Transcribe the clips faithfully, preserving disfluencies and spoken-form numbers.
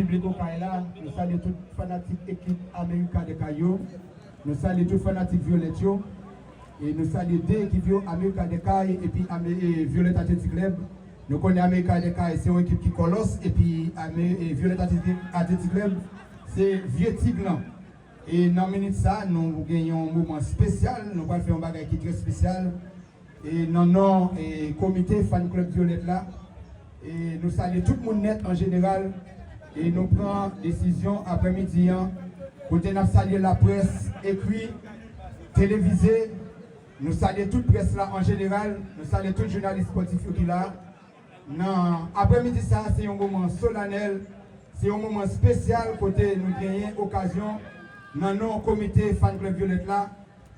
Piblik Okay la, nou salye tout fanatik ekip America de Kay yo. Nou salye tout fanatik Violet yo. E nou salye de ekip yo, America de Kay epi Ame- e Violet Athletic Club. Nou konnen America de Kay se yon ekip ki kòlòs, epi Ame- e Violet Athletic, Athletic Club se vye tig lan. E nan minit sa, nou gen yon moman espesyal, nou pral fè yon bagay ki trè espesyal. E nan non e komite fan club Violet la, e nou salye tout moun nèt an jeneral, e nou pran desizyon aprèmidi an, kote n ap salye laprès ekri, televize, nou salye tout près la an jeneral, nou salye tout jounalis spòtif yo ki la. Nan aprèmidi sa, se yon moman solanèl, se yon moman espesyal kote nou genyen okazyon, nan non komite fan club Violet la,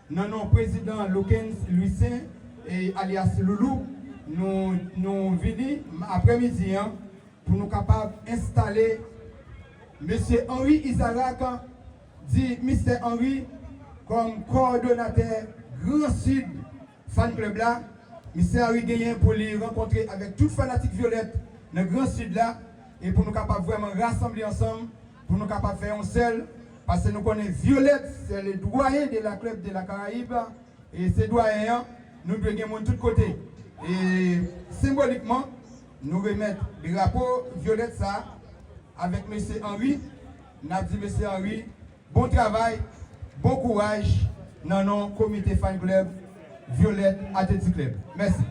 nan non prezidan Loukens Louissaint, e, alyas Loulou, nou, nou vini aprèmidi an pou nou kapab enstale mesye Henry Isaac, di Mistè Henry, kòm kowòdonatè Gran Sid fan club la. Mistè Henry genyen pou li rankontre avèk tout fanatik Violet nan Gran Sid la, e pou nou kapab vrèman rasanble ansanm, pou nou kapab fè yon sèl, paske nou konnen Violet se le doyen de la club de la Caraïbe, e se doyen an, nou dwe gen moun tout kote. E senbolikman, nou remèt drapo Violet sa avèk mesye Henry, n ap di mesye Henry, bon travay, bon kouraj nan non komite fan club Violet Athletic Club. Mèsi.